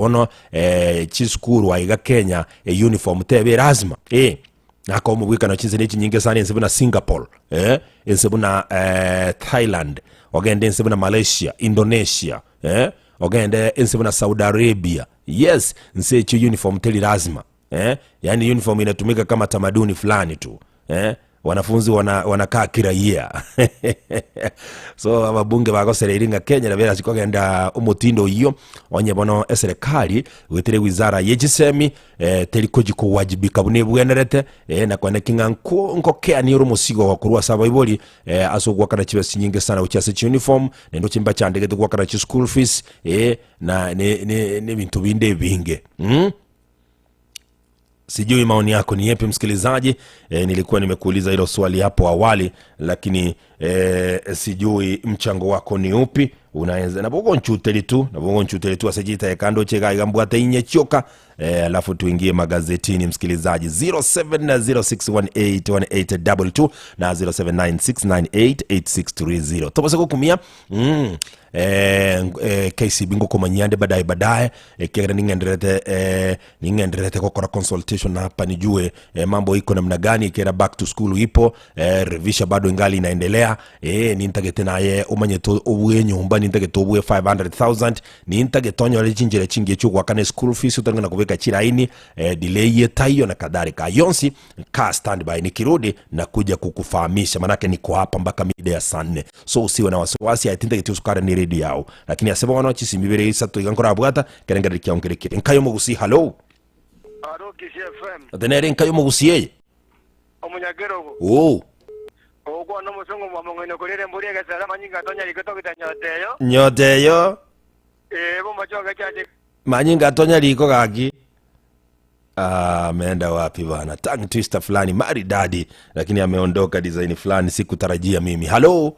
Bono eh, chisukuru aiga Kenya e uniform tebe lazima eh naka omobwekano chinse ne chinyinge sana ense buna Singapore eh ense buna eh, Thailand ogende ense buna Malaysia Indonesia eh ogende ense buna Saudi Arabia yes nse echio uniform teri lazima eh yani uniform inatumika kama tamaduni fulani tu eh wanafunzi wana, wanakaa kiraia so ababunge bagosereiri ng'a kenya nabo erasi kogenda omotindo oyio onye bono eserekari goetera ewizara ye chisemi eh, teri kochi kowajibika buna ebwenerete eh, na kwaneki ng'a nko- nkokeania ore omosigo korwa ase abaibori eh, ase ogwakana chibesa chinyinge sana gochia ase chiuniform naende oche mbachandegete gwakana chischool fees eh, na ne- ne- nebinto binde ebinge mm? Sijui maoni yako ni yepi msikilizaji. E, nilikuwa nimekuuliza hilo swali hapo awali, lakini e, sijui mchango wako ni upi. Unaweza nabwo nchuteri tu nabwo nchuteri tu asejita kando chega igambwate inye chioka e, alafu tuingie magazetini msikilizaji 0706181822 na 0796988630 tobose gukumia mm. eh, eh, KCB ngukumanyia baadaye baadaye eh, kiagira ning'enderete eh, ning'enderete gukora consultation hapa nijue eh, mambo iko namna gani ikiera back to school ipo eh, revisha bado ingali inaendelea eh, nintagete naye umanyete obwe nyumba nintagete obwe 500000 nintagete onyore chinjira chingi chugwakana school fees utangana kubeka chiraini eh, delay yetaiyo na kadhalika yonsi kaa standby nikirudi na kuja kukufahamisha manake niko hapa mpaka mida ya saa nne so usiwe na wasiwasi aitintagete usukara ni redio yao lakini ase bono chisimibere isato iga nkorabwata kerengereri kiao nkerekire nkayo mogusi hallo Aro Kisii FM atenere nkayo mogusi eye omunyakerogo oh ogwana omusongo mwa mong'ino korere mburi egesera manyinga atonya riko togita nyoteyo nyoteyo eh bomba choge chache manyinga atonya riko gaki Ah, ameenda wapi bana tongue twister fulani maridadi lakini ameondoka design fulani sikutarajia mimi halo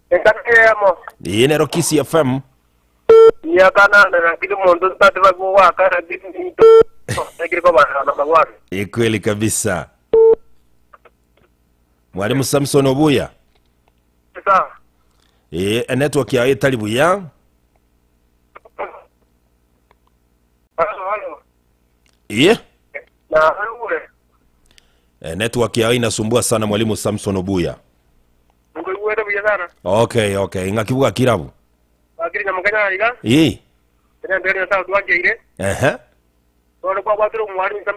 ekatemo inero Kisii fm nyakanana lakini mundu tatiba kuwaka lakini lakini kwa bana bagwara Eh, kweli kabisa mwalimu samson obuya sawa e, network yawe etari buya halo halo e, na ule e, network yawe inasumbua sana mwalimu samson obuya ngwe buya sana okay okay ng'akibuga kirabu akiri nyamukanya iga e ene ndere na sawa twajeire ehe ndo kwa kwa turu mwalimu sam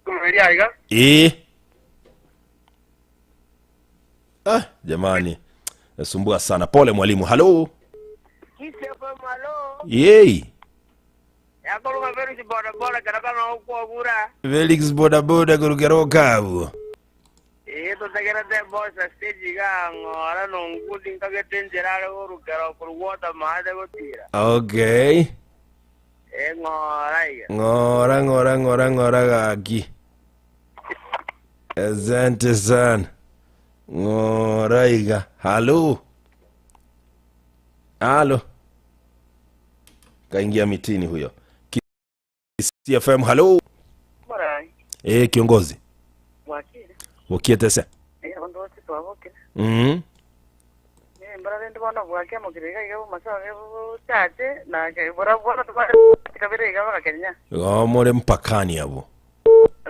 kumweria iga e ah, jamani nasumbua sana pole mwalimu halo Kisii FM halo yei yakolunga Felix boda boda kana kana okwo bura felix bodaboda kurukero kabu ee totegerete bosa stage ga ng'ora nonguthi nkagete njira are gurukero kurugwota maate gutira okay ee ng'ora iga ng'ora ng'ora ng'ora ng'ora gaki asante sana ng'ora iga halo halo kaingia mitini huyo cfm halo Morai, e kiongozi bwakire. ukietese Eh, abandu bose twabokire. mm Eh, mbara rende bono bwakia mukire iga iga bumasoge buchache na ke bora bono tubare kabere iga bakakenya. gomore mpakani abo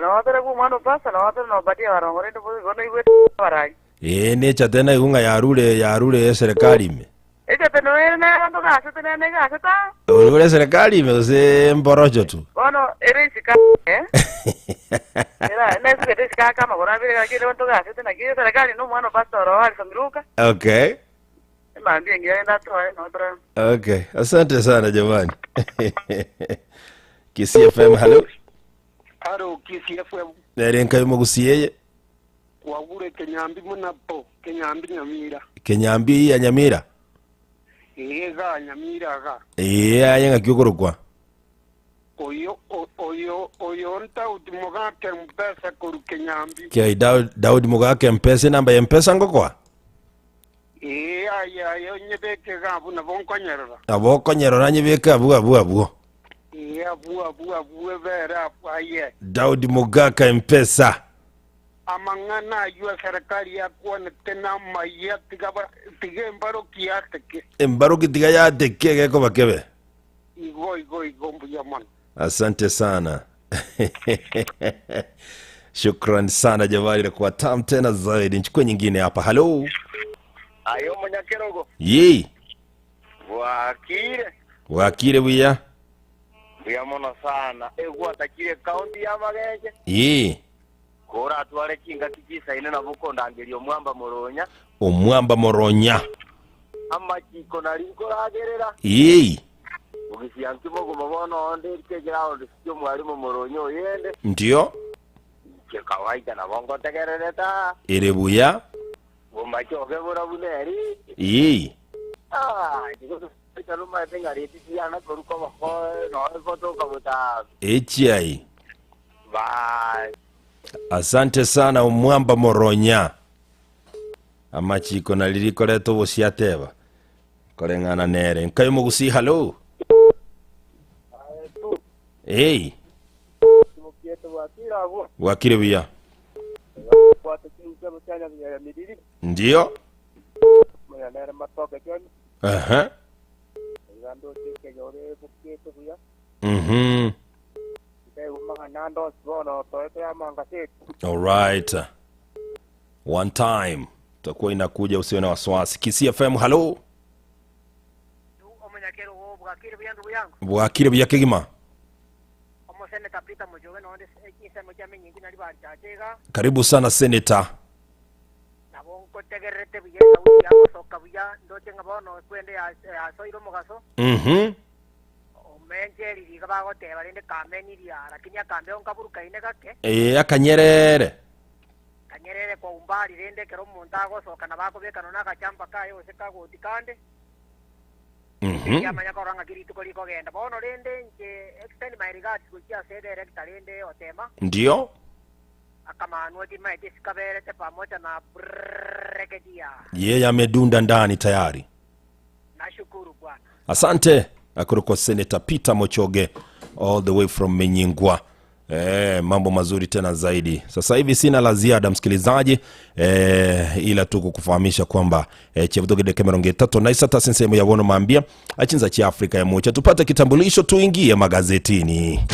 Na wabere bu mwana pasa na wabere no badia barongo rende bu gono igwe barai. e necha tena igunga yarure yarure serikali ime Eche teno ere na bandu gase tene ne gase ta. ure serikali ime use mborocho tu Bono ere isika eh. Era na isika isika kama bora bire gakire bandu gase tena kire serikali no mwana pasa ro ali samiruka. okay Mambie ngira enda toa no tora. okay asante sana jamani Kisii fm halo aro Kisii FM nere nkayo gusiyeye wagure kenyambi munapo kenyambi nyamira kenyambi ya nyamira ee ga nyamira ga ee aye ng'aki okorokwa oyo oyo oyo ntauti mugake mpesa koru kenyambi Kei Daud, Daudi mugake mpesa enamba ya mpesa ngokwa ee aye aye onyebeke gabu nabo nkonyerera abo okonyerora nyebeke abu abu abu ee abu abu abu ebere abu aye Daudi mugaka mpesa amang'ana ayo eserikali yakwanete na amaiya tiga ba- tiga embaroki yateke embaroki tiga yateke gekoba kebe Igo igo igo mbuya mono. Asante sana. Shukran sana jamani, nakuwa tam tena zaidi. Nchukue nyingine hapa. Halo. Aye omonyakerogo. Yei. Bwakire. Wakire buya. Mbuya mono sana. Egwatakire kaunti ya Magenche. Yei. Koratware chingaki chisaine nabo okondangeria omwamba moronya. Omwamba moronya. Amachiko nari nkoragerera. Yei. Ogisianki mogomo bono onde erike ground sio mwalimu moronya oyende. Ndio. Che kawaida nabo ngotegerereta. Ere buya. Bomachoge borabu neri. Yei. Ah, digo, lumaete ng'areti tiana koruka boko no gotoka buta. Echiai. Bye. Asante sana omwamba moronya. Amachiko nalirikoreta obusiateba. Koreng'ana nere. Nkayo mogusi halo. Hey, wakire buya. Ndio. Aha. All right. One time. Takuwa inakuja usiwe na wasiwasi. Kisii FM halo. Omonyakerogo bwakire buya ndugu yangu. Bwakire buya kegima. Omoseneta Peter Mujoge nonde chisemo chia minyingi nari banchachega. Karibu sana senator. Nabo nkotegererete buya sauti yagosoka buya ndoche ng'a bono kwende yasoire omogaso. Omenche ririga bagoteba rende kameniria lakini akambe nkaburukaine gake. Akanyerere. Kanyerere kwa umbali rende kero omonto agosoka na bakobekana na agachamba kaye gose kagoti kande. Yamanya koranga kirituko rikogenda bono rende nche extend my regards gochia ase director rende otema. Ndio. Akamanua timaete sikaberete pamoja na brekedia. Yeye amedunda ndani tayari. Nashukuru bwana. Asante. Akurukwa Senator Peter Mochoge all the way from Menyingwa. Mambo mazuri tena zaidi. Sasa hivi sina la ziada msikilizaji, ila tu kukufahamisha kwamba chevutoke Cameron tatu na isata sensemo ya wono mambia achinza cha Afrika ya mocha tupate kitambulisho tuingie magazetini.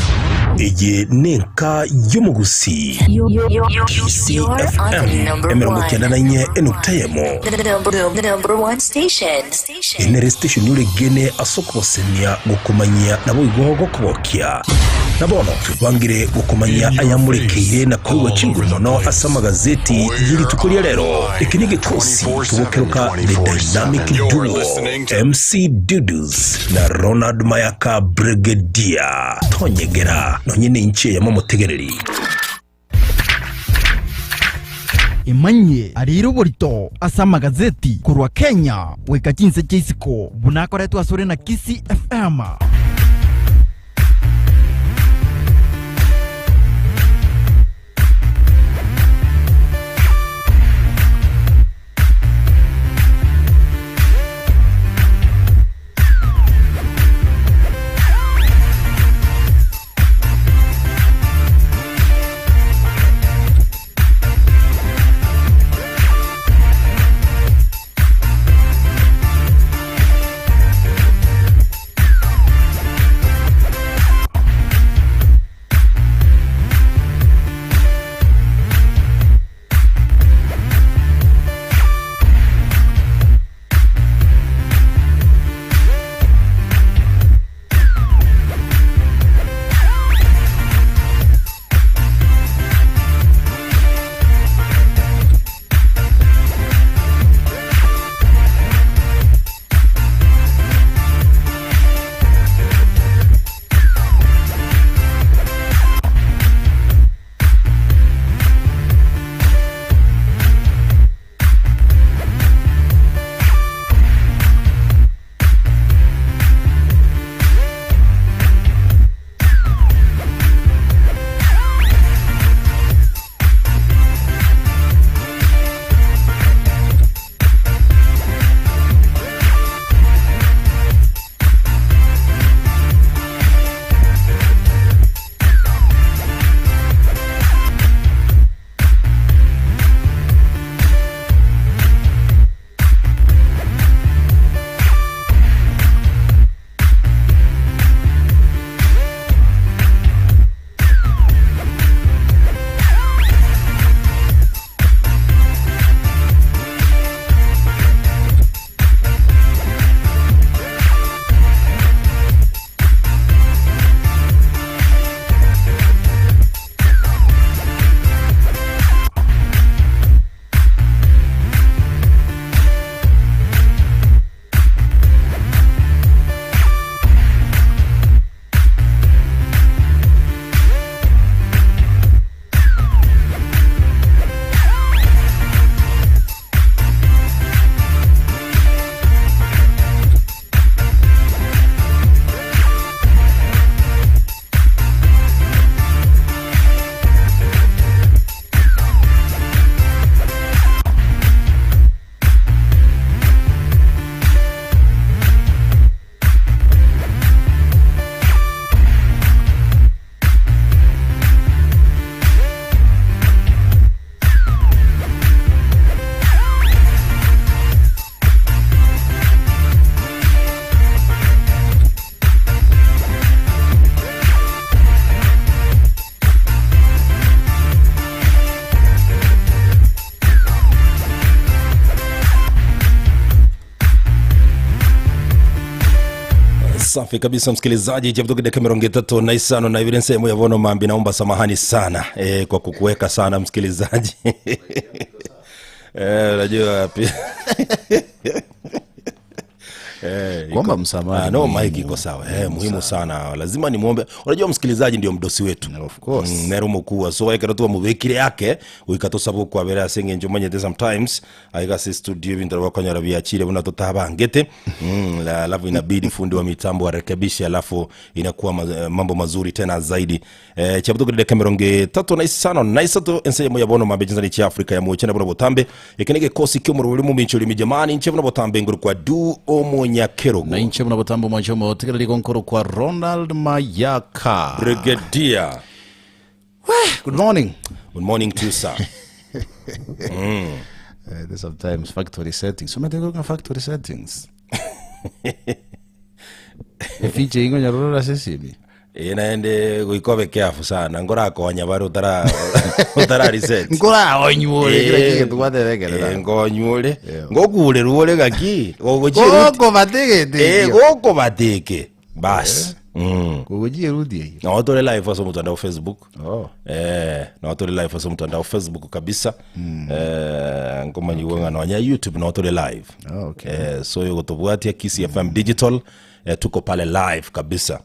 Eye nenka yomugusi CFM emirongo kenda na inye enutayemo. The number one station. Enere station yuregene asokosemia gukumanyia nabo igoho gokubokia. Na bono tubangire gukumanyia ayamurekeire na kuigwa chinguru mono asa magazeti yiri tukuria rero. Iki ni gikosi tugukeruka The Dynamic Duo MC Dudus na Ronald Mayaka Brigadier Tonyegera nonye ni nchi ya mamutegereri. Imanye ariro borito asa magazeti kurwa Kenya weka chinse chisiko bunakoretwa asore na Kisii FM. Safi kabisa msikilizaji, chaputoka dakika 35 na ibiri nsehemu ya vono mambi, naomba samahani sana kwa kukuweka sana msikilizaji. Unajua pia Kuomba msamaha Ah, no, ni mike iko sawa muhimu sana, lazima nimwombe. Unajua msikilizaji ndio mdosi wetu Of course. Nero mukua so ekero twamubikire yake wikatosaba okwabera ase eng'encho omanyete sometimes aiga ase studio ebinto nabo okonyora biachire buna totabangete alafu inabidi fundi wa mitambo arekebishe alafu inakuwa mambo mazuri tena zaidi chabuto dakika 35 na isato ense yemo yabono mambe chinzani chia Afrika ya mochena buna botambe eke ngekosi kio mururi mu mincholi mijamani nche buna botambe nguru kwa du omonyakerogo Na inche muna botambo mwachomo tikereri konkoro kwa Ronald Mayaka. Brigadier. Good morning. Good morning to you, sir. There's sometimes factory settings. So many factory settings. Feature ingo nyarora sesimi. Naende goikobe careful sana ngorakonya bari utara reset. Nkora onyure kila kitu twaterekerera. Ngonyure ngokurerwa ore gaki gogochie Goko bategete. Goko bateke bas. Gogojie rudi. Na tore live ase mutandao Facebook. Oh. Na tore live ase mutandao Facebook kabisa. Ngomanyiwe ng'a nonya YouTube na tore live. Oh, okay. So yogotobwatia Kisii FM Digital, tuko pale live kabisa.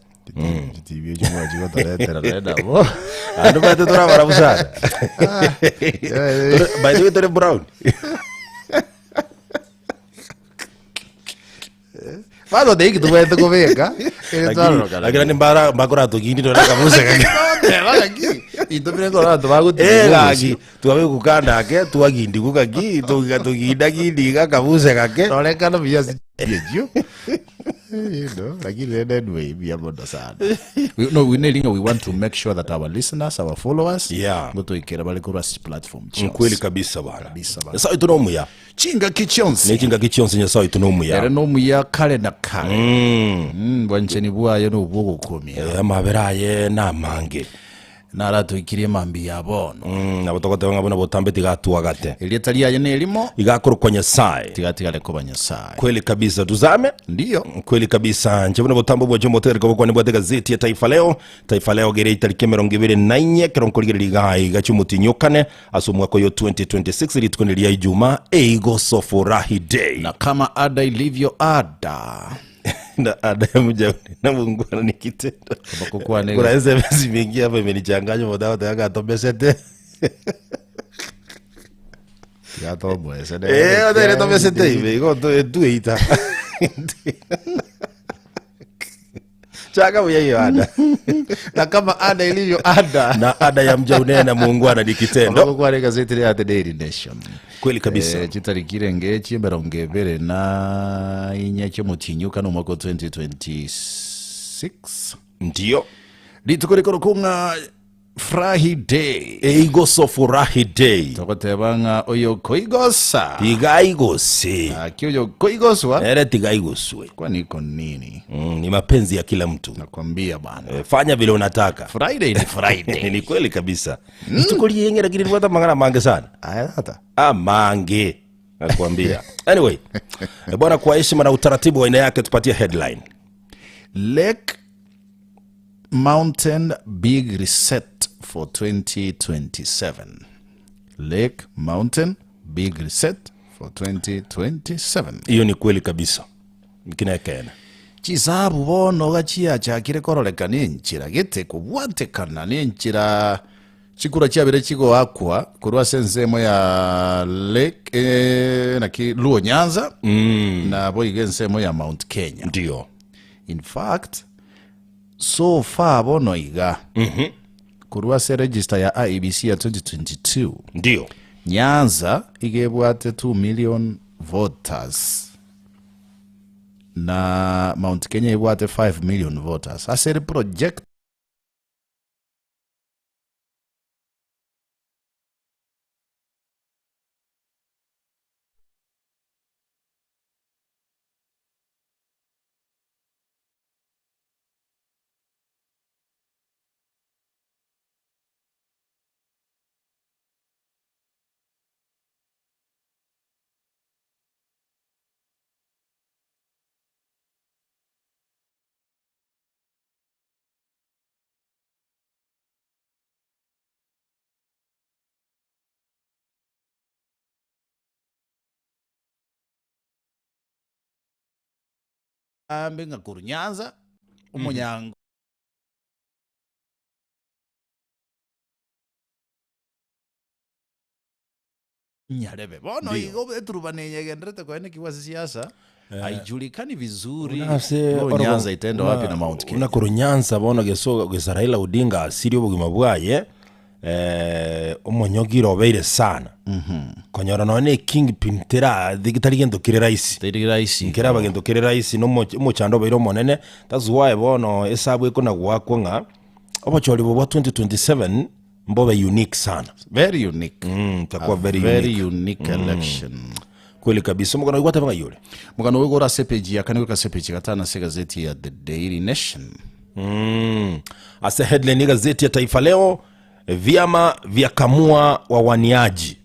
TV chimwe chigotoretera renda bo. Andu bate turabara busana. By the way, tore brown. Bado de iki tubete kubika. Lakini mbara mbakora tugindi ndo nakabusa kaki. Itumire ngora tubaguti. Gaki tuabe kukanda ake tuagindi kukaki tuginda gindi gakabusa kake. Naonekana viazi vyeju. You know, lakini anyway, bia mondo sana. We, no, we need, we want to make sure that our listeners, our followers, ngotoikera bali kurwa platform. Kweli kabisa bana. Kabisa bana. Nyasaye tunomuya. Chinga kichonsi. Nechinga kichonsi nyasaye tunomuya. Era nomuya kale na kale. Bwancheni bwayo nobwogokomia. Amabera aye namange. Naratuikirie mambi ya bono. Nabo togoteba ng'a buna botambe tigatwagate. Elieta riaye nerimo igakorokwa nyasaye. Tigatigare kuba nyasaye. Kweli kabisa tuzame. Ndio. Kweli kabisa nche buna botambo bwa chombo tereko bokwane bwa gazeti ya Taifa Leo. Taifa Leo gere itariki 24 keronkorigereria igai gachumutinyukane ase omwaka oyo 2026 rituko ria Ijumaa eigoso furahi day. Na kama ada ilivyo ada. Na ada ya mja na muungwana ni kitendo. Kuna SMS imeingia hapa imenichanganya madawa tayari atombesete. Tigatomwese. Othere tombesete ibe igo tuita. Chaka buya hiyo ada. Na kama ada ilivyo ada. Na ada ya mja unena muungwana ni kitendo. Kwa gazeti ya The Daily Nation. Kweli kabisa. Chitarikire ngechi 24 chomutinyuka no mwaka 2026. Ndio. Rituko rikoro kunga Friday. Eigoso furahi day. Togoteba ng'a oyo koigosa. Tigaigose. Aki oyo koigoswa. Ere tigaigoswe. Kwani iko nini? Ni mapenzi ya kila mtu. Nakwambia bana. Fanya vile unataka. Friday ni Friday. Ni kweli kabisa. Mm. Lienge lakini liwata mangana mange sana. Aya hata. Ah, mange. Nakwambia. Anyway, bwana kwa heshima na utaratibu wa aina yake tupatie headline. Lake Mountain Big Reset for 2027. Lake Mountain Big Reset for 2027. Hiyo ni kweli kabisa. Kinekene. Chisabu bono gachiachakire kororeka ninchira gete kubwatekana ninchira chikura chiabere chigoakwa korwa ase ensemo ya Lake naki Luo Nyanza na boiga ensemo ya Mount Kenya. Ndio. In fact, so far bono iga korwa ase register ya IEBC ya 2022 Ndio. Nyanza igebwate 2 million voters na Mount Kenya ibwate 5 million voters ase project Aambe ng'a korwa Nyanza, omonyango. Nyarebe. Bono Ndio. igo eturubani eye egenderete koenekigwa ase siasa, haijulikani vizuri Buna ase Luo orogo- Nyanza itaenda buna- wapi na Mount Kenya. buna korwa Nyanza bono geso gesa Raila Odinga asirie obogima bwaye eh, omonyogire obeire sana konyora nonya na ekingpin tera tari gento kere rahisi Teri rahisi. nkeraba gento kere rahisi na omo- omochando obeire omonene that's why bono esabu ekona goakwa ng'a obochori obo bwa 2027 mbobe unique sana Very unique. mm, itakuwa A very, very unique. unique election. Kweli kabisa omogano oyo gwateba ng'ai ore? Omogano oyo ore ase epeji ya kane goika ase epeji ya gatano ase egazeti ya The Daily Nation. Mm. Ase headline y'egazeti ya Taifa Leo, vyama vyakamua wawaniaji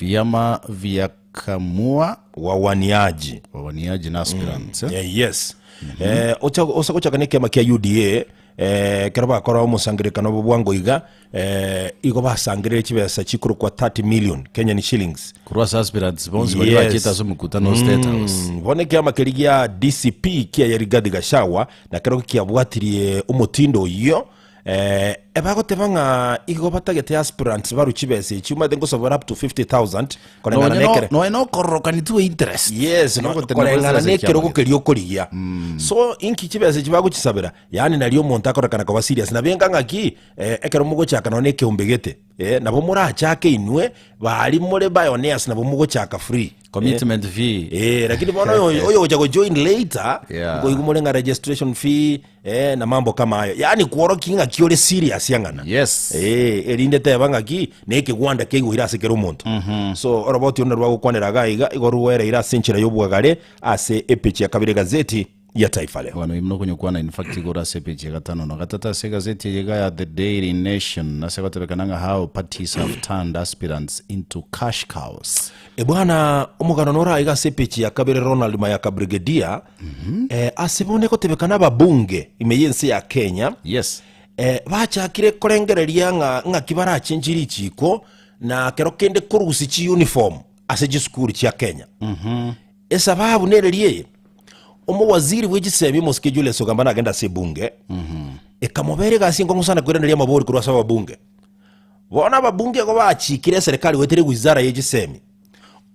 Vyama vyakamua wawaniaji wawaniaji na aspirants. eh? Yeah, yes Eh, ocha- osa gochaka nekiama kia UDA eh, kero bakora omosangererekano obo bwango iga eh, igo basangerere chibesa chikorokwa 30 million Kenyan shillings Korwa ase aspirants bonsi baria Yes. bachete ase omokutano o State House. Mm, bono ekiama keria gia DCP kia Rigathi Gachagua na kerokio kiabwatirie omotindo oyio eh, ebagoteba ng'a igo batagete aspirants barwe chibesa echi omanyete nkosobora up to 50000 koreng'ana Nonya no- nekere nonya nokororokani tu interest. yes no, Nogotenena koreng'ana ase nekerogo ekiama keria okorigia so inki chibesa echi bagochisabera yaani nario omonto akorekana koba serious nabo enga ng'aki eh, ekero mogochaka nonya na ekeombe gete eh, nabo morachake inwe Baria more bioneers nabo mogochaka free. Commitment fee. Eh, lakini bono oyo oyo ogocha gojoin later Yeah. nkoigwa more ng'a registration fee eh, na mambo kama ayo yaani kworokia ng'aki ore serious ang'ana Yes. Eh, erinde teba ng'aki na ekegwanda keigweire ase kera omonto so oroboti oro narwagokwanera iga iga igo rwereire ase enchera y'obwagare ase epeji ya kabere egazeti ya Taifa Leo. Bono ime nokonyokwana in fact igoro ase epeji ya gatano na gatato ase egazeti eye iga ya The Daily Nation ase gotebekana ng'a how parties have turned aspirants into cash cows. E bwana omogano noro aiga ase epeji ya kabere Ronald Mayaka Brigadier eh, ase bono egotebekana ababunge ime y'ense ya Kenya Yes. eh, bachakire korengereria ng'a ng'aki barachenchie richiko na kero kende korusia chiuniform ase chisukuru chia Kenya Esababu nereria eye, Omowaziri bwe chisemi omosike Julius Ogamba nagende ase ebunge, ekamobera egasi enkong'u sana koiraneria amabori korwa ase ababunge. Bono ababunge igo bachikire eserekari goetera ewizara ye chisemi.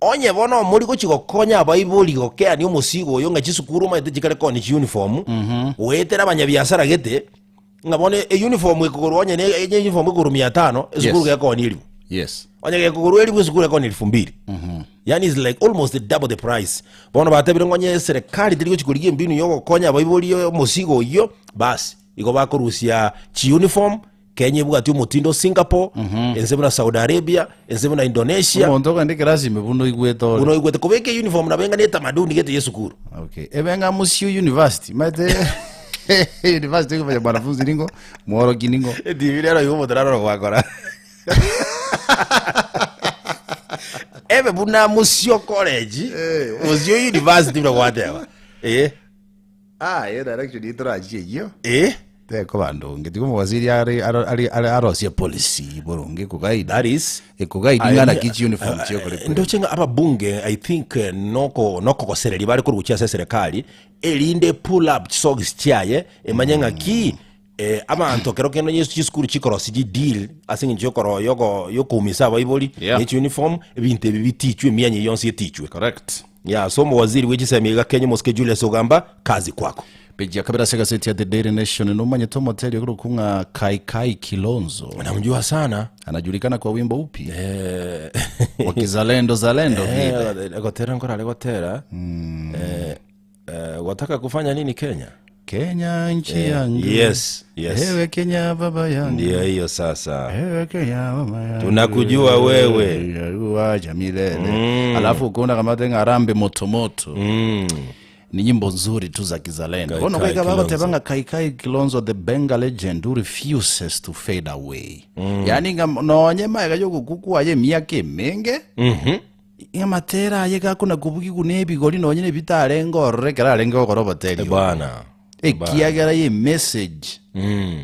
Onye bono omori gochia gokonya abaibori gokeania omosigo oyo ng'a chisukuru omanyete chikare koonia chiuniform, goetera abanyabiasara gete, ng'a bono euniform ekogorwa onye ne enye uniform ekogorwa mia tano, esukuru Yes. gekoonia elifu. Yes. Onye gekogorwa elifu esukuru ekoonia elfu mbili. Yaani is like almost double the price. Bono batebire ng'a onye eserekari teri gochi korigia embinu ya ogokonya abaibori omosigo oyio, basi igo bakorusia chiuniform, Kenya ebwati omotindo Singapore, ense buna Saudi Arabia, ense buna Indonesia, Omonto ogende ekerasi ime buna oigwete ore. buna oigwete kobeka euniform nabo enga na etamaduni gete ya esukuru. Okay. Ebe ng'a Musio University. Maete university ekobanya mwanafunzi ningo, mworoki ningo. Etibi rero igo omonto naroro gwakora. Ebe buna Musio College, Musio University buna gwateba. Eh, Ah, iyo direction itorachie eyio. eh, Tekoba ndonge. Tiga omowaziri are are are are arosie policy boronge ekoguide. that is Ekoguide ng'a naki chiuniform chiokore. ndoche ng'a ababunge i think eh, noko nokogosereria bare korwa gochia ase eserekari erinde pull up chisocks chiaye emanye ng'aki eh, abanto kero kende onye chisukuru chikorosia chideal ase eng'encho yokoro yoko yokoumisa abaibori Yeah. ne chiuniform ebinto ebi bitichwe emianya eyio yonsi etichwe Correct. ya so omowaziri bwe chisemi iga Kenya omosike Julius Ogamba kazi kwako Peji ya kabere ase egaseti ya The Daily Nation nomanyete omoteri okorokwa ng'a Kai Kai Kilonzo namjua sana anajulikana kwa wimbo upi eh, wa kizalendo zalendo vile eh, gotera nkorare gotera eh, eh, wataka kufanya nini Kenya Kenya nchi yangu yes yes ewe Kenya baba yangu ndio hiyo sasa Ewe Kenya mama yangu Tunakujua wewe. wacha milele alafu ukaona kama tenga arambe motomoto mm. ni nyimbo nzuri tu za kizalendo Kai Bono Kai kweka Kilonzo. bagotebanga kaikai kilonzo the benga legend who refuses to fade away yani nga nonye maega yogokukwa ye miaka emenge mm-hmm. amatera aye gakona kubugigu na ebigori nonye na ebitarenge ororo ekero arenge gokora oboteri bwana ekiagera ye message mm.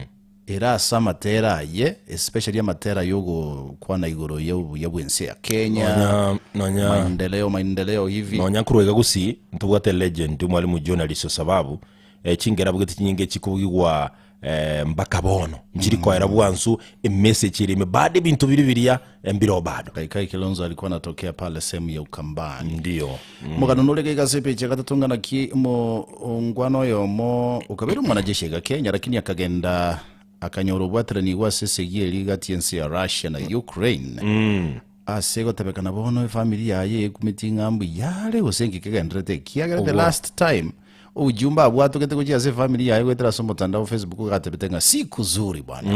Ere ase amatera aye, especially amatera y'ogokwana igoro y'obuya bw'ense ya Kenya, Nonya nonya maendeleo maendeleo hivi. nonya nkorwa iga gusii ntobwate legend omwalimu John Alice Sababu eh, chingera abugete chinyinge chikobugigwa eh, mpaka bono nchiri koera bwansu emessage ere ime bado ebinto biri biria eh, mbiroo bado Kaikai Kilonzo alikuwa anatokea pale sehemu ya Ukambani. ndio Omogano nore gaiga ase epeji ya gatato ng'a naki omongwana oyomo okabeire omwanajeshi iga Kenya lakini akagenda akanyora obwaterani ase esegi eria gati y'ense ya Russia na Ukraine ase gotebekana bono efamiri yaye ekumeti ng'a mbuya are gose nki kegenderete ekiagera the last time ujumbe abwatogete gochia ase efamiri yaye goetera ase omotandao Facebook gatebete ng'a siku zuri bwana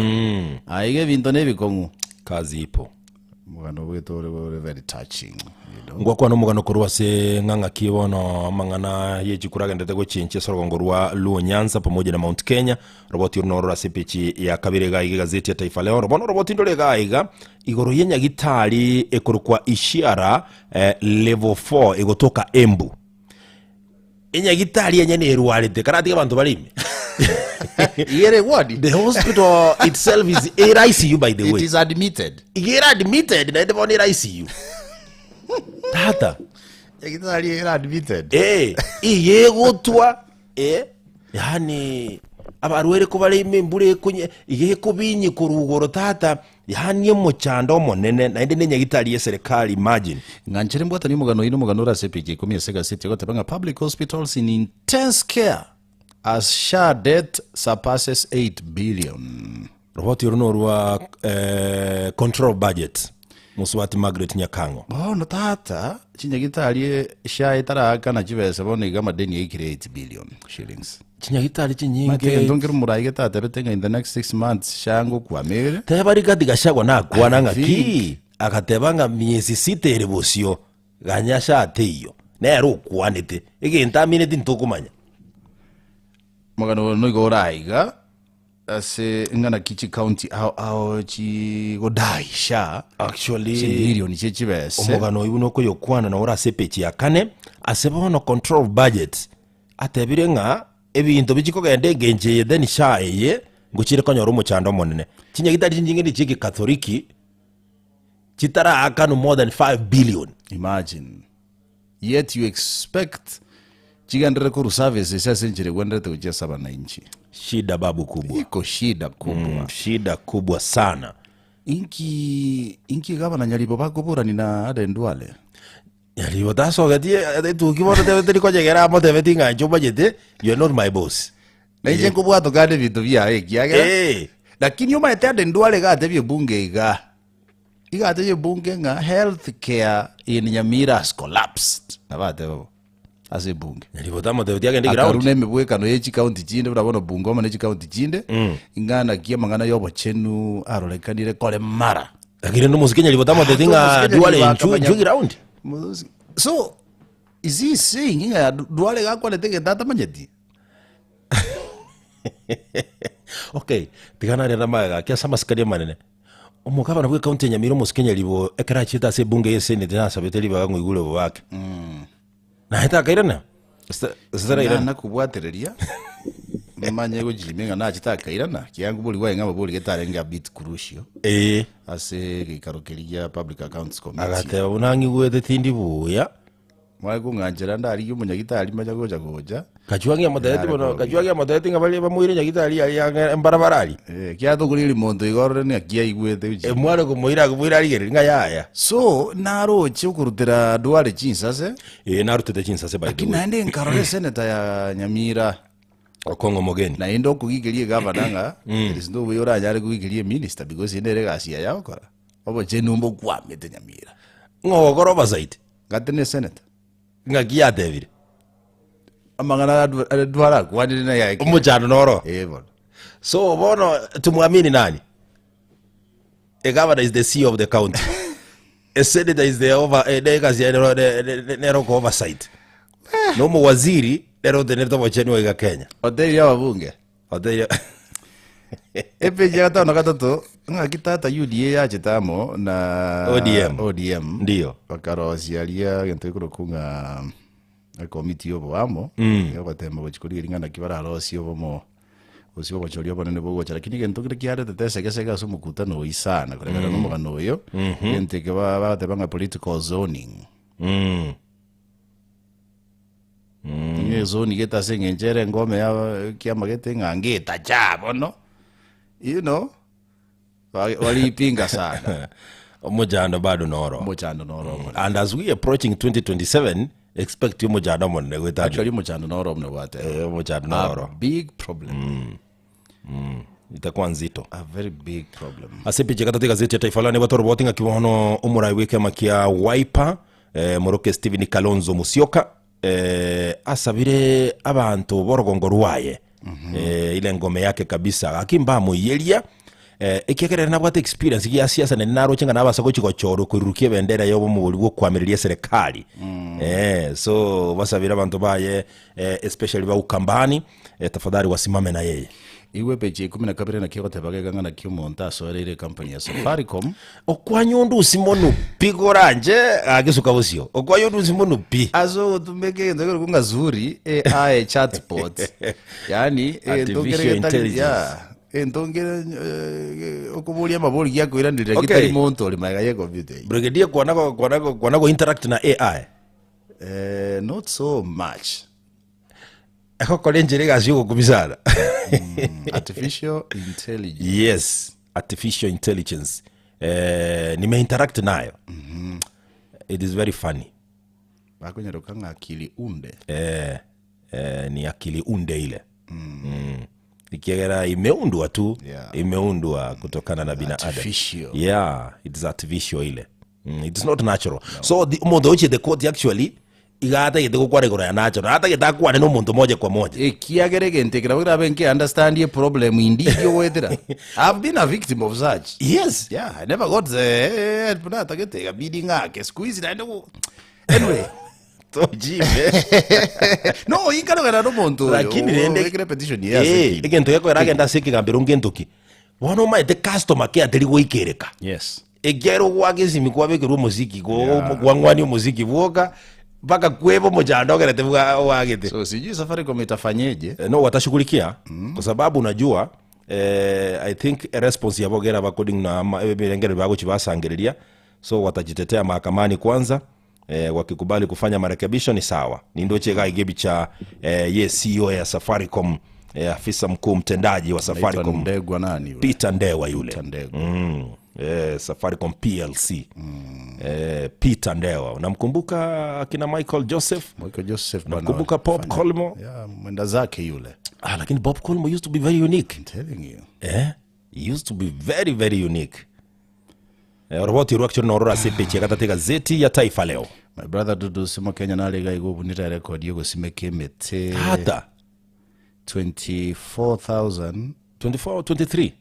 aiga ebinto na ebikong'u kazi ipo omogano obwete ore ore very touching you know. Ngwakwana omogano korwa ase ng'a ng'aki bono amang'ana ye chikura agenderete gochinchia ase orogongo rwa Luo Nyanza pamoja na Mount Kenya. Roboti oro nororo ase epeji ya kabere iga iga egazeti ya Taifa Leo. Bono roboti ndore iga iga igoro ye nyagitari ekorokwa Ishiara eh, level 4 egotoka Embu. Enyagitari enyene erwarete karatiga abanto bare ime. Ere ward. The hospital itself is ere ICU by the It way. is admitted. Iga ere admitted naende bono ere ICU. Tata, Nyagitari ere admitted. eh, iga egotwa eh, yaani abarwaire kobare ime embura ekonye iga ekobinyia korwa igoro tata yaani omochando omonene naende na enyagitari ya eserekari imagine. Ng'anchere mbwatanie omogano oino omogano ore ase epeji ya ikomi ase egaseti egoteba ng'a public hospitals in intense care as SHA debt surpasses 8 billion. Roboti oro norwa eh, control of budget mosubati Margaret Nyakang'o. Bono tata chinyagitari SHA etaraakana chibesa bono iga amadeni aikire 8 billion shillings. Chinyagitari Mate chinyinge egento nkere omorai getatebete ng'a in the next 6 months SHA ngokwama ere. teba Rigathi Gachagua nakwana I ng'aki think. agateba ng'a miezi sita ere bosio ganya SHA teiyo nere okwanete egento amineti ntokomanya. Omogano oyo noigo ore aiga ase ng'a naki chicounty ao ao chigodaisha Actually chimilioni chie chibese. omogano oyio buna okoyokwana noro ase epeji ya kane ase bono control of budget atebire ng'a ebinto bichikogenda engencho eye then SHA eye ngochire konyora omochando omonene. Chinyagitari chinyinge nichia ekekatholiki chitaraakanu more than 5 billion. Imagine yet you expect chigenderere korwa services ase enchera egwenerete gochia ase abananchi. Shida babu kubwa. Iko shida kubwa. Shida kubwa sana. Inki inki iga abananyaribo bakoborani na Aden Duale? Nyaribo tasogetie etuki bono tebe teri konyegera amotebeti ng'a inche omanyete you are not my boss. Na inche nkobwata kande ebinto biaye ekiagera Eh. lakini omanyete Aden Duale iga atebie ebunge iga iga atebie ebunge ng'a health care in Nyamira has collapsed nabo ateba bo ase ebunge. Nyaribo tamotebeti agende ground. Akaruna emebwekano ye chikaunti chinde buna bono Bungoma ne chikaunti chinde ing'a naki amang'ana y'obochenu arorekanire kore mara. Lakini rende omosike Nyaribo tamotebeti ng'a Omosike Duale Nyaribo inchu akamanya- inchu ground. Mosi- So is he saying ng'a Duale gakwanete egento atamanyeti? Okay, tiga narende amagega ake ase amasikani amanene. Omogabana bwe county ya Nyamira omosike Nyaribo ekero achiete ase ebunge ye senate nasabete ribaga ng'a oigure bobake. Naye takairana? Gose gose tarairana? Nana kobwatereria manye gochimia ng'a nachete akairana kiango bori bwaye ng'a bori getarenge a bit crucial Ee. ase egeikaro keria gia public accounts committee Agateba buna ng'igwete tindi buya. Mware kong'anchera ndarigie omonyagitari manya gocha gocha. Kachwang'i amotebeti Yare bono, korokia. Kachwang'i amotebeti ng'a baria bamoire nyagitari aria ang'e embarabara aria. Eh, ekiagera tokorieria monto iga orore ng'aki aigwete gochia. Mware komoira akomoira arigereria ng'a yaya. So, naroche okorutera Duale chinsase, Ee, narutete chinsase by the lakini way. naende nkarora esenator ya Nyamira, Okong'o omogeni. naende okogikeria egavana ng'a there is no way oranyare kogikeria eminister because eye nere egasi yaye agokora. Obochenu mbokwamete Nyamira. Ng'o ogokora oversight? Gati ne senator. Ng'aki yatebire? Amang'ana Duale akwanire naye aye. Omochando noro. Eh bono. So bono tumwamini nani? A governor is the CEO of the county. A senator is the over eh, ne egasi yaye nero ne- ne- ne- nero ko oversight. No omowaziri nero otenerete obochenu iga Kenya. Otebirie ababunge. Otebirie Epeji ya gatano na gatato ng'aki tata UDA yachete amo na ODM. ODM Ndiyo. bakarosia aria egento gekorokwa ng'a ekomiti ya oboamo yogotemba gochia korigereria ng'a naki bararosie obomo. Gose obochori obonene bogocha, lakini egento kere kiaretete esegesege ase omokutano oyio sana koreng'ana na omogano oyo, egento eke ba- bagateba ng'a political zoning. Ng'a ezoni gete ase eng'encho ere engome ya ekiama gete ng'a ngetacha bono, you know, ba- bariipinga sana. Omochando bado noro. Omochando noro omonene. And as we approaching 2027, expect omochando omonene goetania. Actually omochando noro omonene gwateba. Eh, omochando A noro. big problem. Itakuwa nzito. A very big problem. Ase epicha gatatu egazeti ya Taifa Leo nigo toroboti ng'aki bono omorai bw'ekiama kia Wiper eh, moroke Stephen Kalonzo Musyoka eh, asabire abanto b'orogongo rwaye eh, ile ngome yake kabisa gaki mbamoiyeria eh, ekiagera ere nabwate experience gia siasa naende naroche ng'a nabasa gochi gochorwa koirurukia ebendera ya obomobori bw'okwamireria eserekari eh, so basabire abanto baye eh, especially ba Ukambani eh, tafadhali wasimame na yeye. Igwe epeji ya ikomi na kabere naki egoteba gega ng'a naki omonto asoereire ecompany ya Safaricom. Okwanya onde osi mono pi koranche gaki suka bosio. Okwanya onde osi mono pi. Ase ogotumeka egento keroku ng'a Zuri AI chatbot yaani egento kere Artificial getari intelligence. yeah egento nkere eh, okoboria amabori giakoiraneria Okay. getari monto ore magega ya ecomputer eyio. Brigadier kwana go kwana go kwana go interact na AI. Eh, not so much. Egokora enchera egasi yogokumia sana. Artificial intelligence. Yes, artificial intelligence. Eh, nime interact nayo. It is very funny. Bakonyaroka ng'a akili unde. Eh, eh, ni akili unde ile. Mm. Ikiegera imeundwa tu Yeah. imeundwa kutokana na binadamu. Artificial. Yeah, it is artificial ile. It is not natural. So the omonto ochiete court actually iga atagete gokwana igoro ya natural atagete akwane na omonto moja kwa moja. Ekiagera egento eke nabo kerabe nke understand e problem indi iri ogoetera. I've been a victim of such. Yes. Yeah, I never got the help natagete ikabidi ng'ake siku hizi naende go anyway Tojibe. no inkarogera nomonto oyo Lakini rende obekire petition ye ase Eh, ekina. egento gekoera agenda ase ekegambero ngento ki bono omaete customer care teri goikereka Yes. ekiagera ogwaka esimi kwabekerwa omosiki gwang'wania omosiki bwoka mpaka kweba omochando ogerete bwa wagete So sijui Safaricom itafanyeje. Eh, no watashughulikia kwa sababu unajua eh, i think a response yabo gera according na ma- ebirengere bagochi basangereria so watajitetea mahakamani kwanza eh, wakikubali kufanya marekebisho ni sawa nindoche gaiga ebicha eh, ye CEO ya Safaricom eh, afisa mkuu mtendaji wa Anaitwa Safaricom Ndegwa nani yule? Peter Ndewa yule Peter Ndegwa. Safaricom PLC eh, Peter Ndewa unamkumbuka akina Michael Joseph Michael Joseph bana Namkumbuka Bob walifanya- Collymore. Yeah, mwenda zake yule. ah, lakini Bob Collymore used to be very unique I'm telling you. eh? He used to be very very unique eh, oroboti rwa actually norora ase epeji ya gatatu egazeti ya Taifa Leo My brother Dudu simo Kenya nariga igobunire record yogosimeka emete hata 24,000 24 23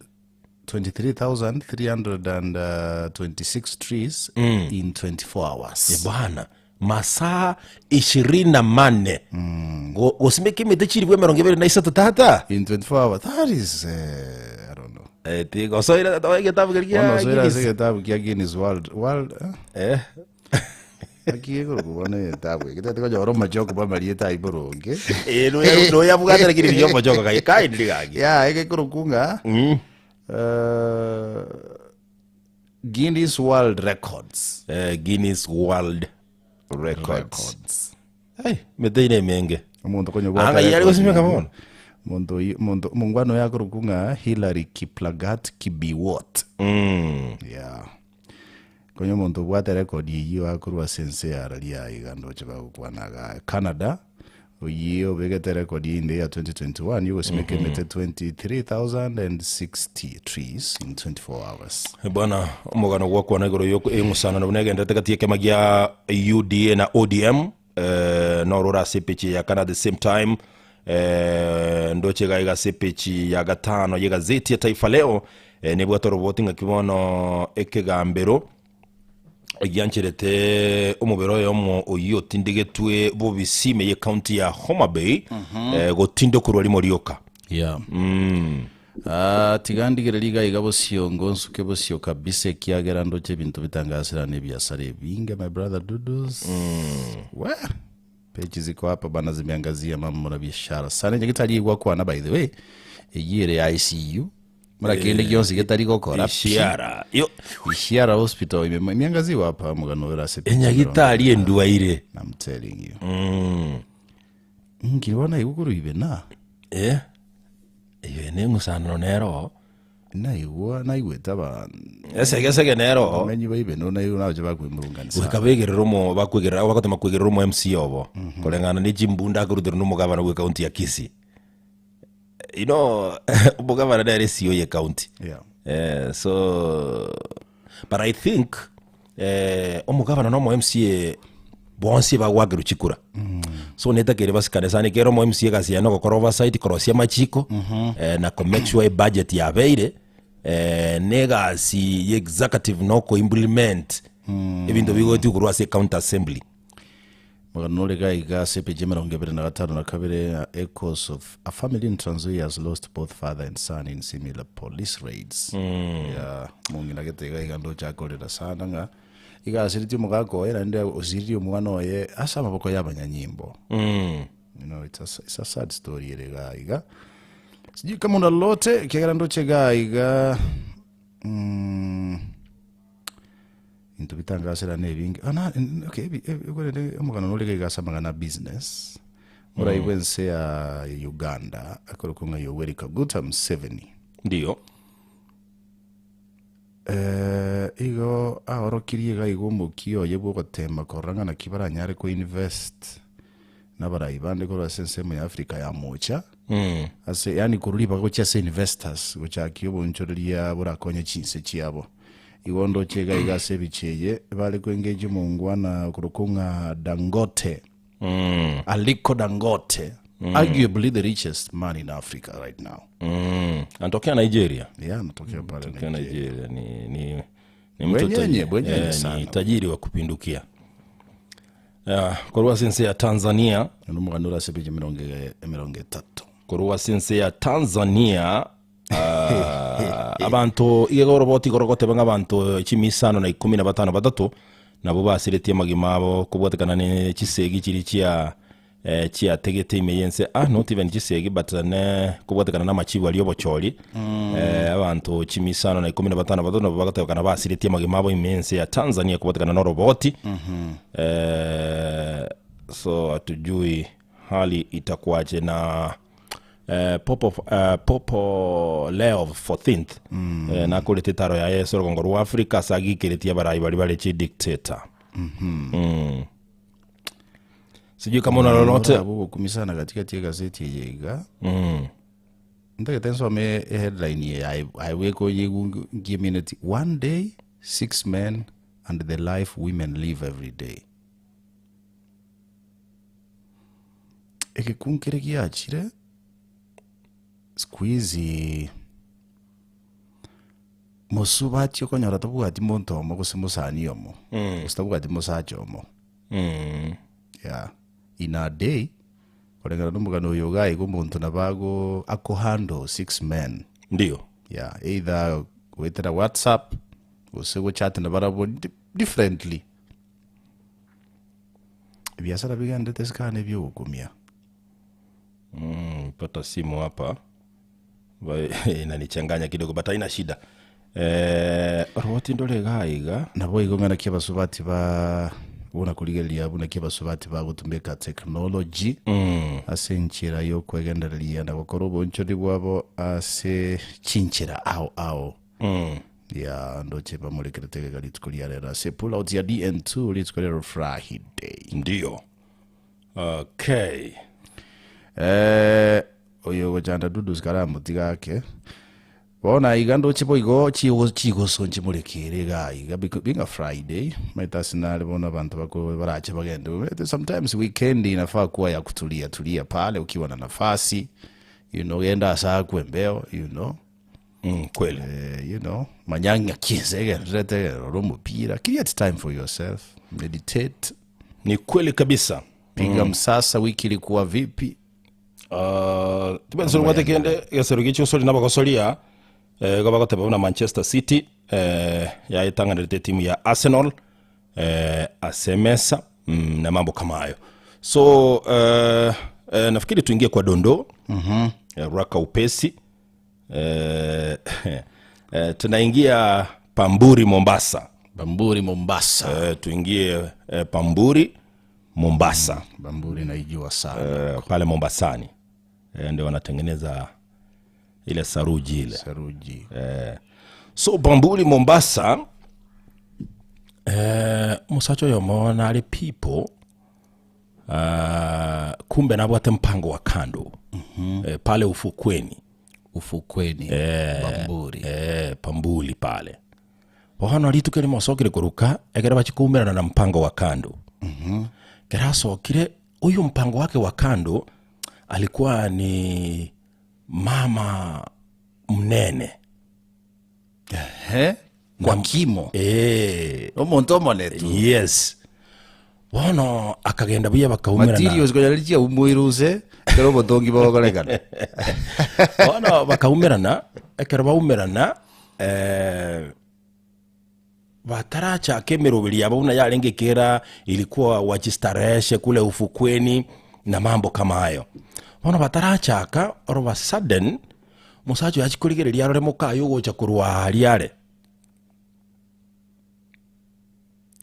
23,326 trees in 24 hours. bwana masaa 24 gosimeka emete chiribu emerongo ebere na isato tata In 24 hours. That is, I don't know. Eh, ti- gosoira egetabu keria Bono kia soira Guinness. ase egetabu kia Guinness World World eh? Eh, Aki egoro kobona egetabu eke tete konyora omachoko bamariete ai boronge. eh, noya- noyabwate lakini riria omochoko kai kindly gaki Yeah, egekoro ng'a Guinness World Records. Eh, Guinness World Records. Hey, mete ine emenge Omonto konya Anga yari gosimeka bono. Omonto oyi- omonto omongwana oyo akorokwa ng'a Hillary Kiplagat Kibiwot. Yeah. Konya omonto obwate record eyio akorwa ase ense ya raria iga ndoche bagokwana iga Canada oyio obegete record ende ya 2021 yogosimeka emete 23,060 trees in 24 hours. bwana omogano gwakwana igoro yo eng'usano nabo negenderete gati ekema gia UDA na ODM eh, norora ase epechi ya kana at the same time eh, ndoche gaiga ase epechi ya gatano ya egazeti ya Taifa Leo eh, nebwate oroboti ng'aki bono ekegambero giancherete omobere oyo omo oyio otindegetwe bobisime ye county ya Homa Bay eh, gotindokorwa rimo rioka Yeah. Ah, tiga ndigereria iga iga bosio ngonsuke bosio kabisa ekiagera ndoche ebinto bitangasirana ebiasara ebinge my brother Dudus. We peji ziko hapa bana zimeangazia mambo na biashara sana nyagitari gwakwana by the way. Eyio ere ICU muna kende gionsi getari gokora pi. Ishiara yo Ishiara hospital ime imiangaziwa hapa mugano ore ase picha enyagitari endwaire I'm telling you. Nkiri bono naigwa korwa ibe na eh eyo neng'usanano nero naigwa naigwete aba esegesege nero bamenyi ba ibe no naigwa nabache bakwemurunganisa. goika begerere omo bakwegerera bagotema kwegerera omo MC obo koreng'ana ne chimbunda akoruterwa na omogabana bwe county ya Kisii you know omogabana nere CEO ye county Yeah. Eh, so but i think eh, omogabana na omo mca bonsi bagwakerwa chikura so netakere basikane sana ekero omo mca egasi yaye nogokora oversight korosia amachiko eh, na ko make sure ebudget yabeire eh, na egasi ya executive na okoimplement ebinto bigoetigwa korwa ase ecounty assembly Omogano nore iga iga ase epeji emerongo ebere na gatano na kabere, Echoes of a family in Trans Nzoia has lost both father and son in similar police raids. Yeah, omong'ina gete iga iga ndoche akorera sana ng'a iga asiritie omogaka oye naende osiririe omwana oye ase amaboko ya abanyanyimbo. You know, it's a, it's a sad story ere iga iga. Sijui kama una lolote ekiagera ndoche iga iga mm, Ebinto bitangasera nebinge. Ah, na, n- okay, ebi- ebi- ekorende omogano nore iga ase amang'ana a business. Morai bw'ense ya Uganda akorokwa ng'a Yoweri Kaguta Museveni. Ndiyo. Eh, igo aorokirie iga iga omokia oye bw'ogotema korora ng'a naki baranyare koinvest nabarai bande korwa ase ensemo ya Africa ya mocha ase yaani korwa ribaga gochia ase investors gochakia obonchoreria borakonye chinse chiabo. Igo ndoche iga iga ase ebicha eye bare koengage omongwana okorokwa ng'a Dangote Aliko Dangote arguably the richest man in Africa right now. Mm. Anatokea Nigeria. Yeah, anatokea pale Anatokea Nigeria. Nigeria ni ni ni mtu Bwenyenye, tajiri. bwenyenye Eh, sana. ni tajiri wa kupindukia. Yeah, korwa ase ense ya Tanzania Nomogano ore ase epeji emerongo emerongo etato. korwa ase ense ya Tanzania ah, abanto iga oroboti igoro goteba ng'a abanto chimisano na ikomi na batano batato nabo basiretie amagima abo kobwatekana ne chisegi chiri chia eh, chiategete ime y'ense ah, not even chisegi but ne kobwatekana na amachibu aria obochori eh, abanto chimisano na ikomi na batano batato nabo bagatebekana basiretie amagima abo ime y'ense ya Tanzania kobwatekana na oroboti eh, so hatujui hali itakuwaje na eh, Pope, eh, Pope Leo 14th mm. eh, nakorete etaro yaye ase orogongo rwa Africa ase agikeretie abarai baria bare chidictator mm. Sijui kama una lolote Abo gokumisana katikati y'egazeti eye iga ntagete nsome eheadline eye aye- aye bweka oyeigwe nkimineti one day six men and the life women live every day egekungu kere giachire siku hizi mosubati okonyora tabwati monto omo gose mosani omo gose tabwati mosacha omo yeah in a day koreng'ana na omogano oyo iga iga omonto nabo ago akohandle six men Ndio. yeah either goetera whatsapp gose gochat nabarabwo di- differently ebiasara bigendete ase kare na ebiogokumia Mm, pata simu hapa Ba- inanichanganya kidogo but haina shida eh, roti ndore iga iga Nabo igo ng'a naki abasubati ba buna korigereria buna ki abasubati bagotumeka technology ase enchera y'okwegendereria na gokora obonchori bwabo ase chinchera ao ao ya ndoche bamorekerete egega rituko ria rero ase pull out ya DN2 rituko rero Friday ndio okay Eh, oyo ogochanda dudus karamotiga ake Bono aiga ndoche boigo chigo chigoso nchimorekere iga iga biko- being a Friday maete ase nare bono abanto bako barache bagende Maete sometimes weekend inafaa kuwa ya kutulia tulia pale ukiwa na nafasi you know genda ase akwe embeo you know mm, kweli eh, you know manya ng'aki ense egendererete rora omopira create time for yourself meditate ni kweli kabisa piga msasa wiki ilikuwa vipi Uh, tibensoro gwate kende gesero gichi osori nabagosoria eh, igo bagoteba buna Manchester City eh, yaetang'anerete timu ya Arsenal eh, ase emesa mm, na mambo kama hayo so eh, eh, nafikiri tuingie kwa dondoo mm-hmm. eh, raka upesi Eh, eh, tunaingia Pamburi Mombasa. Bamburi Mombasa. Eh, tuingie eh, Pamburi Mombasa. Bamburi naijua sana. Eh, pale Mombasani eh, ndio wanatengeneza ile saruji ile Saruji. so Bamburi Mombasa eh, musacha oyo mona ali people uh, kumbe nabwate mpango wa kando mm-hmm. eh, pale ufukweni Ufukweni. Bamburi. eh, pambuli pale bono rituko rimo acokire kuruka ekero bachikumirana na mpango wa kando mm-hmm. kera acokire huyu mpango wake wa kando alikuwa ni mama mnene He? Kwa kimo. eh, Omonto omonetu. yes bono akagenda buya bakaumirana Materials konya richia umwiruse kero obotongi bogokorekana. bono bakaumirana ekero baumirana eh, batarachaka emeroberi yabo buna yarenge kera ilikuwa wachistareheshe kule ufukweni na mambo kama hayo bono batarachaka all of a sudden musacha oyo achikorigereria arore mokayo ogocha korwa aria are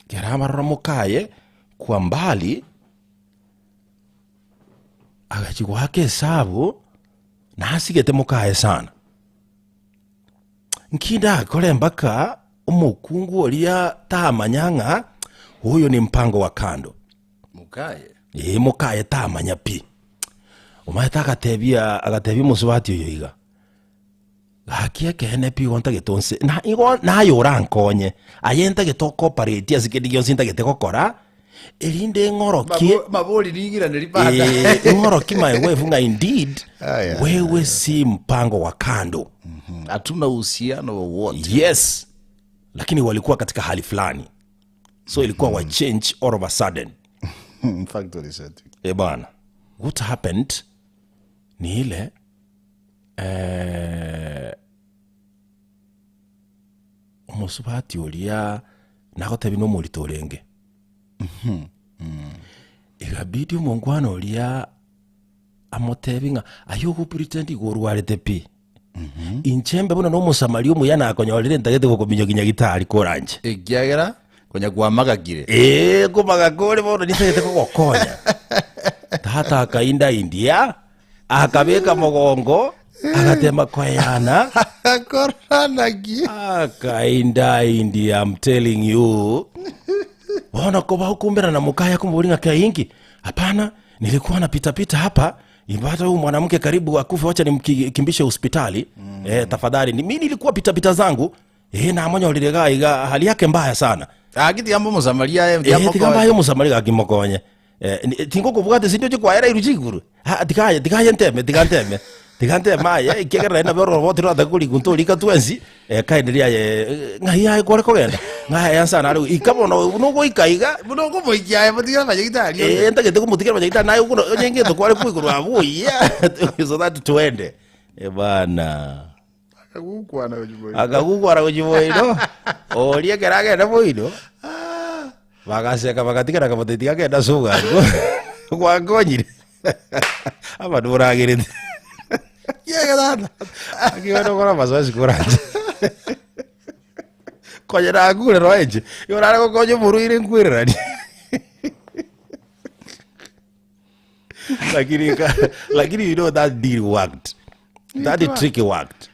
kera abarora mokaye kwa mbali agachi goaka esabu nasigete mokaye sana nkindakore mpaka omokungu oria tamanya ng'a huyu ni mpango wa kando Mukaye. ĩ mũkaye tamanya pi ũmaete agatebia agatebia mũcubati ũyũ iga gaki ekene pi igo ntagete onse na igo naye ũrankonye aye ntagete okoparate ase kende gionsi ntagete gokora erinde ng'orokie Mabori ningirane ribanda. Eh, ng'orokie my wife ng'a indeed Aya. wewe si mpango wa kando Hatuna uhusiano wowote. yes lakini walikuwa katika hali fulani so ilikuwa wa change all of a sudden Factory setting. e bana what happened ni ile eh, omusubati oria nagotebi na omorito orenge igabidi omongwana oria amotebi ng'a aye ogopretend igo orwarete pi inchembe buna na omosamari omuya nakonyorire ntagete gokominyoki nyagitari koranje Ekiagera konya kwamagakire. Ĩĩ ngũmaga kũrĩ bono nitagete gũgũkonya tata akainda india akabika mũgongo agatema kweyana Koranagi. akainda india I'm telling you bona koba ukumbira na mukaya kumburinga kaingi hapana nilikuwa napita pita hapa ipata huyu mwanamke karibu akufe wacha nimkimbishe hospitali mm. eh, tafadhali ni, mi nilikuwa pitapita zangu eh, namonyorire gaiga hali yake mbaya sana Agiti ambo musamaria Eh, tiga mbayo musamari gakimokonye tingokobwate sindio chikwaera iru chiguru Ha, tikaye tikaye nteme tiga nteme tiga nteme aye ikiagerera ina bero roboti rwatha kuri gunto rika twensi eh, kaenderia aye ng'ai aye kware kogenda ng'ai ansana riu ikabono nugoika iga Muno ngomoikia aye mutigera manyagitari. eh, ntagete kumutigera manyagitari naye kuno onyengete kware kuiguru abuya so that twende Eh, bana Akagukwana ojumoi. akagugwara gochiboino oria ekero agenda boino bagaseka bagatigana kamoteti gakenda sugango gwakonyire abandu boragirete Kiagera akiwena okora mazoezi koranje konya nakure roenche igo nare gokonya omorwaire nkwirerani lakini lakini you know that deal worked that trick worked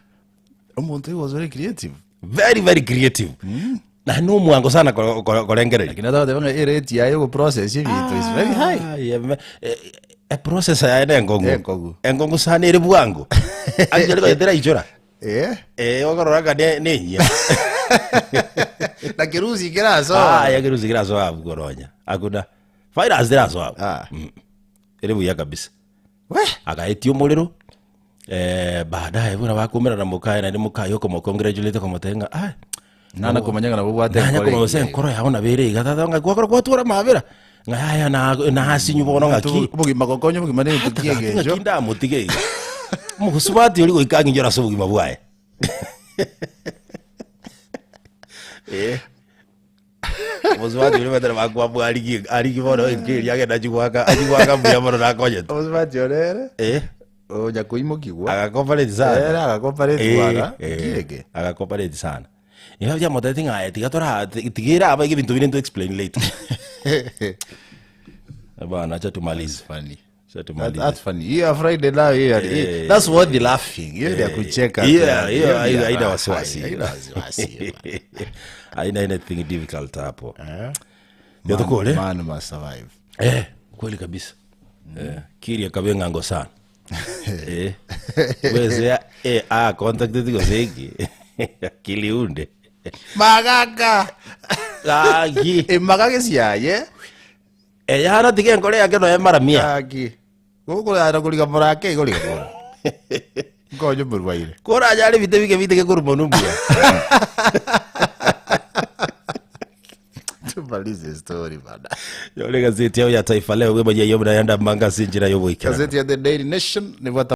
Omuntu he was very creative. very very creative na no mwango sana korengereria Lakini hata batebanga erate yaye go process ebinto is very high. Ah, yeah, eh, eh, processor yaye nenkongu Enkongu. enkongu sana ere bwango actually koyetera ichora Eh? eh okorora ne nenyia Na kirusi kiraso. ah ya kirusi kiraso abu koronya akuna virus ndiraso abu Ah. ere buya kabisa We. akaetia omorero eh baadaye buna bakumira na mukaye na mukaye okomokongratulate komotenga ah Nana kumanyanga nabo bwate nanya komose enkoro yao nabere iga tata ng'a gwakora gwatwara mabera ng'aya na nasinyu bono ng'aki Obogima gokonya obogima ne tukiege ng'aki ndamotige iga mogosubati ori goika ng'injora ase obogima bwaye Eh. Mosubati ori batara bakwambwa arigi arigi bono ekeri agenda achigwaka achigwaka mbuya mono nakonyete Obosubati orere. Eh. Onya koimokigwa. Agacooperate sana. Ere agacooperate Eh, bwana. eh, Kiege. agacooperate sana. Nigo biamotebeti ng'a aye tiga tora tiga ere aba iga ebinto bire nto explain later. Bana acha tumalize. Funny. Acha tumalize. That's funny. Hiyo ya Friday nayo hiyo ya- That's worth the laughing. Hiyo ni ya kucheka. Yeah, hiyo Hiyo ni haina ya haina raha. wasiwasi. Haina wasiwasi. Haina anything difficult hapo. Ndio tukole. Man must survive. Eh, kweli kabisa. Eh, kiri akabe ng'ango sana. Eh. Weze eh ah contact goseki. Akili unde. Magaka. Gaki. Emagaka esiaye. Eyana tiga enkore yake noe mara mia. Gaki. Gokora koriga morake igoriga mora. Nkonye omorwaire. Koranyare ebite bike biteke korwa mono mbuya. Tumalize story bana. Yore gazeti yao ya Taifa Leo wemanya yo mnayanda manga sinjira yo boikera. Gazeti ya The Daily Nation nibwata